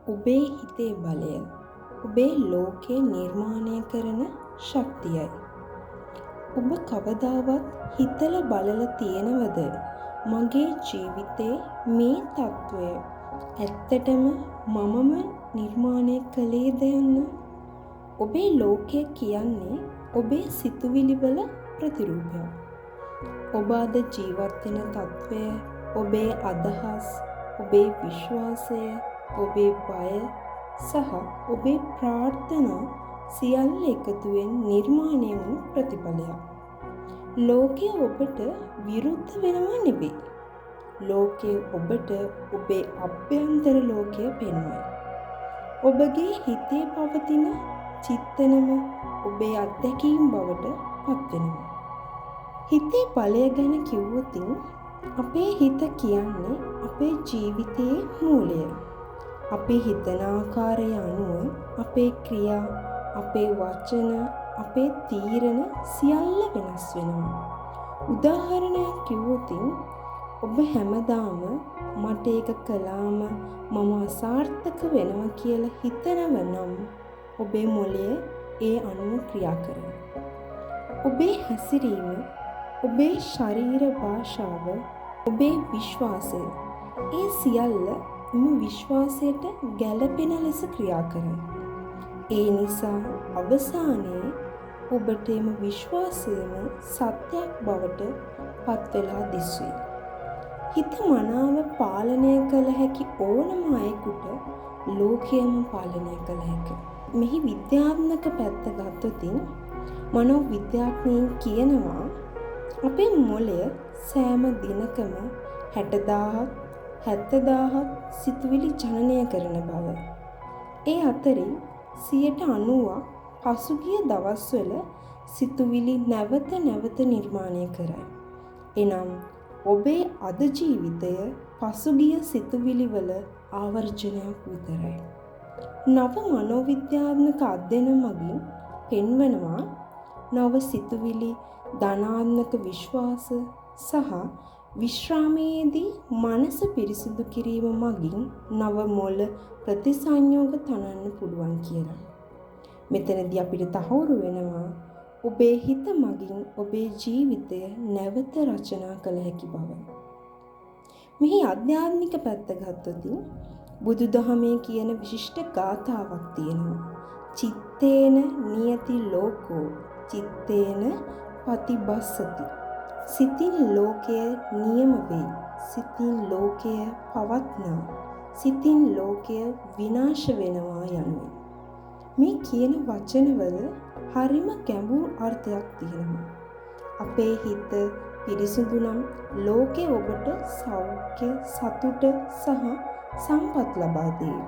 ඔබේ හිතේ බලය ඔබේ ලෝකය නිර්මාණය කරන ශක්තියයි. ඔබ කවදාවත් හිතලා බලලා තියෙනවද මගේ ජීවිතේ මේ තත්ත්වය ඇත්තටම මමම නිර්මාණය කළේද යන්න? ඔබේ ලෝකය කියන්නේ ඔබේ සිතුවිලි වල ප්‍රතිරූපයක්. ඔබ අද ජීවත් වෙන තත්ත්වය, ඔබේ අදහස්, ඔබේ විශ්වාසය, ඔබේ බය සහ ඔබේ ප්‍රාර්ථනා සියල්ල එකතුවෙන් නිර්මාණය වුණු ප්‍රතිඵලයක්. ලෝකය ඔබට විරුද්ධ වෙනවා නෙවෙයි. ලෝකය ඔබට ඔබේ අභ්‍යන්තර ලෝකය පෙන්වයි. ඔබගේ හිතේ පවතින චිත්තනම ඔබේ අත්දැකීම් බවට පත්වෙනවා. හිතේ බලය ගැන කිව්වොතින් අපේ හිත කියන්නේ අපේ ජීවිතයේ මූලය. අපි හිතන ආකාරය අනුව අපේ ක්‍රියා, අපේ වචන, අපේ තීරණ සියල්ල වෙනස් වෙනවා. උදාහරණයක් කිව්වොතින් ඔබ හැමදාම මට ඒක කළාම මම අසාර්ථක වෙනවා කියලා හිතනව නම් ඔබේ මොළය ඒ අනුව ක්‍රියා කරනවා. ඔබේ හැසිරීම, ඔබේ ශරීර භාෂාව, ඔබේ විශ්වාසය, ඒ සියල්ල එම විශ්වාසයට ගැළපෙන ලෙස ක්‍රියා කරයි. ඒ නිසා අවසානයේ ඔබට එම විශ්වාසයම සත්‍යයක් බවට පත් වෙලා දිස්වේ. හිත මනාව පාලනය කළ හැකි ඕනම අයෙකුට ලෝකයම පාලනය කළ හැක. මෙහි විද්‍යාත්මක පැත්ත ගත්තොතින් මනෝ විද්‍යාඥයින් කියනවා අපේ මොළය සෑම දිනකම 60,000 70,000 සිතුවිලි ජනනය කරන බව. ඒ අතරින් 90% පසුගිය දවස්වල සිතුවිලි නැවත නැවත නිර්මාණය කරයි. එනම් ඔබේ අද ජීවිතය පසුගිය සිතුවිලි වල ආවර්ජනයක් විතරයි. නව මනෝවිද්‍යාත්මක අධ්‍යයන මගින් පෙන්වනවා නව සිතුවිලි, ධනාත්මක විශ්වාස සහ විශ්‍රාමයේදී මනස පිරිසිදු කිරීම මගින් නව මොළ ප්‍රතිසංයෝග තනන්න පුළුවන් කියලා. මෙතනදී අපිට තහවුරු වෙනවා ඔබේ හිත මගින් ඔබේ ජීවිතය නැවත රචනා කළ හැකි බව. මෙහි ආධ්‍යාත්මික පැත්ත ගත්තොත් බුදුදහමේ කියන විශිෂ්ට ගාථාවක් තියෙනවා. චිත්තේන නියති ලෝකෝ චිත්තේන පතිබස්සති. සිතින් ලෝකය නියම වෙයි. සිතින් ලෝකය පවත්නා. සිතින් ලෝකය විනාශ වෙනවා යනුවෙන්. මේ කියන වචනවල හරිම ගැඹුරු අර්ථයක් තියෙනවා. අපේ හිත පිරිසිදු නම් ලෝකය ඔබට සෞඛ්‍ය, සතුට සහ සම්පත් ලබා දෙයි.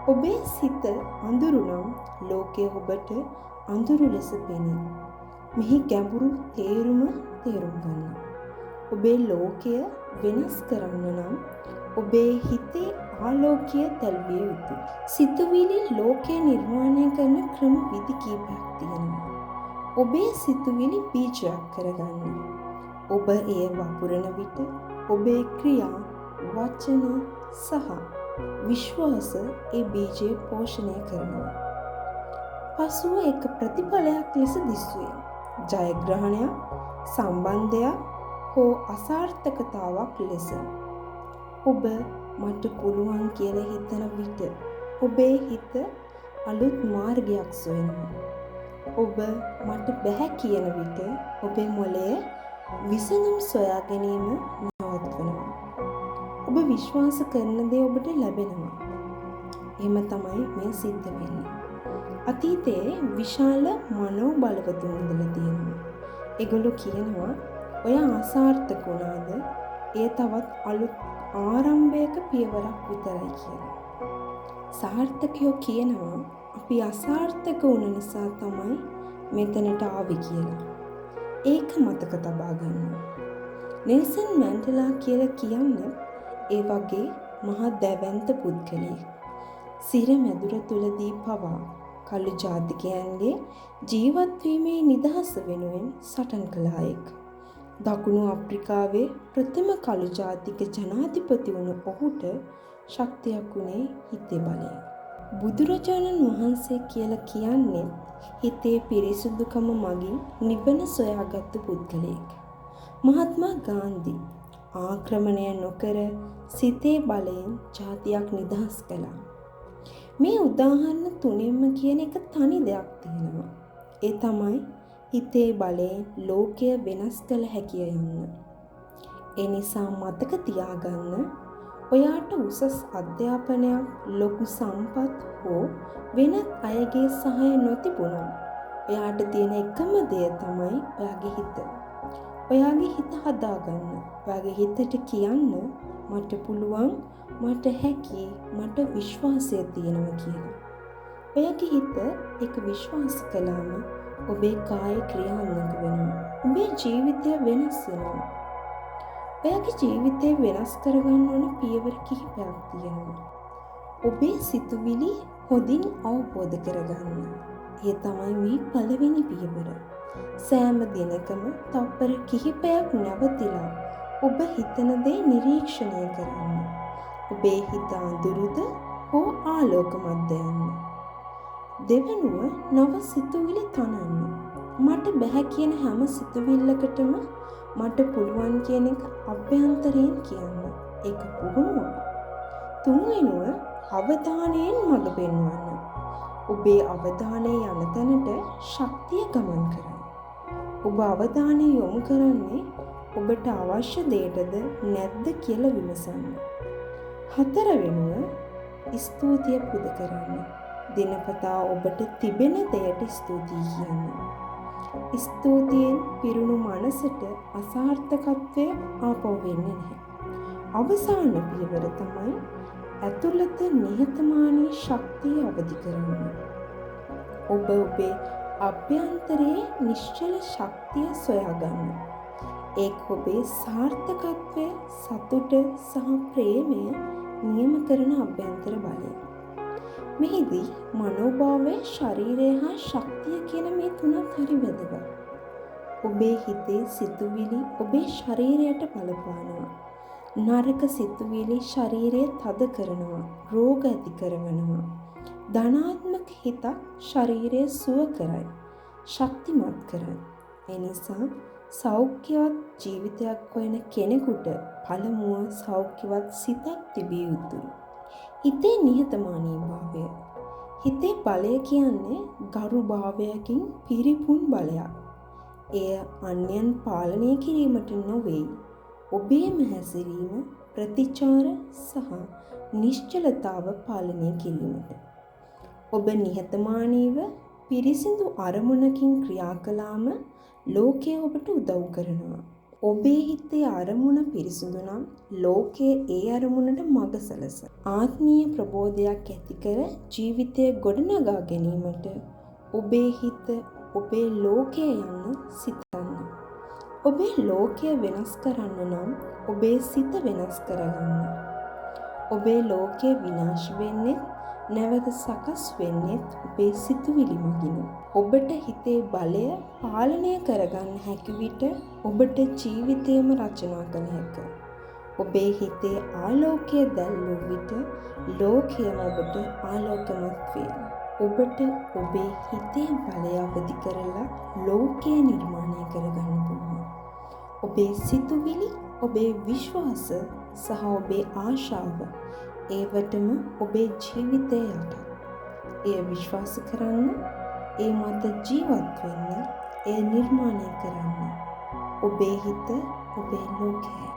ඔබේ සිත අඳුරු නම් ලෝකය ඔබට අඳුරු ලෙස පෙනේ. මෙහි ගැඹුරු තේරුම තේරුම් ගන්න. ඔබේ ලෝකය වෙනස් කරන්න නම් ඔබේ හිතේ ආලෝකය තැල්විය යුතුයි. සිතුවිලි ලෝකය නිර්මාණය කරන ක්‍රම විදි කීපයක් තියෙනවා. ඔබේ සිතුවිලි බීජයක් කරගන්න. ඔබ එය වපුරන විට ඔබේ ක්‍රියා, වචන සහ විශ්වාස ඒ බීජය පෝෂණය කරනවා. පසුව එක ප්‍රතිඵලයක් ලෙස දිස්වේ. ජයග්‍රහණයක්, සම්බන්ධයක් හෝ අසාර්ථකතාවක් ලෙස. ඔබ මට පුළුවන් කියලා හිතන විට ඔබේ හිත අලුත් මාර්ගයක් සොයනවා. ඔබ මට බැහැ කියන විට ඔබේ මොළය විසඳුම් සොයා ගැනීම නවත්වනවා. ඔබ විශ්වාස කරන දේ ඔබට ලැබෙනවා. එහෙම තමයි මේ සිද්ධ වෙන්නේ. අතීතයේ විශාල මනෝ බලවතුන් ඉඳලා තියෙනවා. ඒගොල්ලෝ කියනවා ඔයා අසාර්ථක වුණාද එය තවත් අලුත් ආරම්භයක පියවරක් විතරයි කියලා. සාර්ථකයෝ කියනවා අපි අසාර්ථක වුණ නිසා තමයි මෙතනට ආවේ කියලා. ඒක මතක තබා ගන්න. නෙල්සන් මැන්ඩෙලා කියලා කියන්නේ ඒ වගේ මහා දැවැන්ත පුද්ගලයෙක්. සිර මැදුර තුලදී පවා කළු ජාතිකයන්ගේ ජීවත් වීමේ නිදහස වෙනුවෙන් සටන් කළ අයෙක්. දකුණු අප්‍රිකාවේ ප්‍රථම කළු ජාතික ජනාධිපති වුණු ඔහුට ශක්තියක් වුණේ හිතේ බලය. බුදුරජාණන් වහන්සේ කියලා කියන්නේ හිතේ පිරිසුදුකම මගින් නිවන සොයාගත්තු පුද්ගලයෙක්. මහත්මා ගාන්ධි ආක්‍රමණය නොකර සිතේ බලයෙන් ජාතියක් නිදහස් කළා. මේ උදාහරණ තුනෙන්ම කියන එක තනි දෙයක් තියෙනවා. ඒ තමයි හිතේ බලයෙන් ලෝකය වෙනස් කළ හැකිය යන්න. ඒ නිසා මතක තියාගන්න, ඔයාට උසස් අධ්‍යාපනයක්, ලොකු සම්පත් හෝ වෙනත් අයගේ සහාය නොතිබුණත් ඔයාට තියෙන එකම දෙය තමයි ඔයාගේ හිත. ඔයාගේ හිත හදාගන්න. ඔයාගේ හිතට කියන්න මට පුළුවන්, මට හැකි, මට විශ්වාසය තියෙනවා කියලා. ඔයාගේ හිත ඒක විශ්වාස කළාම ඔබේ කාය ක්‍රියාත්මක වෙනවා. ඔබේ ජීවිතය වෙනස් වෙනවා. ඔයාගේ ජීවිතය වෙනස් කරගන්න ඕන පියවර කිහිපයක් තියෙනවා. ඔබේ සිතුවිලි හොඳින් අවබෝධ කරගන්න. ඒ තමයි මේ පළවෙනි පියවර. සෑම දිනකම තප්පර කිහිපයක් නැවතිලා ඔබ හිතන දේ නිරීක්ෂණය කරන්න. ඔබේ හිත අඳුරුද හෝ ආලෝකමත්ද යන්න. දෙවනුව නව සිතුවිලි තනන්න. මට බැහැ කියන හැම සිතුවිල්ලකටම මට පුළුවන් කියන එක අභ්‍යන්තරයෙන් කියන්න. ඒක පුහුණුවක්. තුන්වෙනුව අවධානයෙන් මඟ පෙන්වන්න. ඔබේ අවධානය යන තැනට ශක්තිය ගමන් කරයි. ඔබ අවධානය යොමු කරන්නේ ඔබට අවශ්‍ය දෙයටද නැද්ද කියලා විමසන්න. හතරවෙනුව ස්තුතිය පුද කරන්න. දිනපතා ඔබට තිබෙන දෙයට ස්තුතියි කියන්න. ස්තුතියෙන් පිරුණු මනසට අසාර්ථකත්වය ආපහු වෙන්නේ නැහැ. අවසාන පියවර තමයි ඇතුළත නිහතමානී ශක්තිය අවදි කරන්න. ඔබ ඔබේ අභ්‍යන්තරයේ නිශ්චල ශක්තිය සොයාගන්න. ඒක ඔබේ සාර්ථකත්වය, සතුට සහ ප්‍රේමය නියම කරන අභ්‍යන්තර බලය. මෙහිදී මනෝභාවය, ශරීරය හා ශක්තිය කියන මේ තුනත් හරි වැදගත්. ඔබේ හිතේ සිතුවිලි ඔබේ ශරීරයට බලපානවා. නරක සිතුවිලි ශරීරය තද කරනවා, රෝග ඇති කරවනවා. ධනාත්මක හිතක් ශරීරය සුව කරයි, ශක්තිමත් කරයි. ඒ නිසා සෞඛ්‍යවත් ජීවිතයක් හොයන කෙනෙකුට පළමුව සෞඛ්‍යවත් සිතක් තිබිය යුතුයි. හිතේ නිහතමානී භාවය. හිතේ බලය කියන්නේ ගරු භාවයකින් පිරිපුන් බලයක්. එය අන්‍යයන් පාලනය කිරීමට නොවේ. ඔබේම හැසිරීම, ප්‍රතිචාර සහ නිශ්චලතාව පාලනය කිරීමට. ඔබ නිහතමානීව පිරිසිදු අරමුණකින් ක්‍රියා කළාම ලෝකය ඔබට උදව් කරනවා. ඔබේ හිතේ අරමුණ පිරිසිදු නම් ලෝකය ඒ අරමුණට මඟ සලස. ආත්මීය ප්‍රබෝධයක් ඇති කර ජීවිතය ගොඩනගා ගැනීමට ඔබේ හිත ඔබේ ලෝකය යන්න සිතන්න. ඔබේ ලෝකය වෙනස් කරන්න නම් ඔබේ සිත වෙනස් කරගන්න. ඔබේ ලෝකය විනාශ වෙන්නේ නැවත සකස් වෙන්නේත් ඔබේ සිතුවිලි මගිනි. ඔබට හිතේ බලය පාලනය කරගන්න හැකි විට ඔබට ජීවිතයම රචනා කළ හැක. ඔබේ හිතේ ආලෝකය දැල්වූ විට ලෝකයම ඔබට ආලෝකමත් වේ. ඔබට ඔබේ හිතේ බලය අවදි කරලා ලෝකය නිර්මාණය කරගන්න පුළුවන්. ඔබේ සිතුවිලි, ඔබේ විශ්වාස සහ ඔබේ ආශාව ඒවටම ඔබේ ජීවිතය යටත්. එය විශ්වාස කරන්න, ඒ මත ජීවත් වෙන්න, එය නිර්මාණය කරන්න. ඔබේ හිත ඔබේ ලෝකයයි.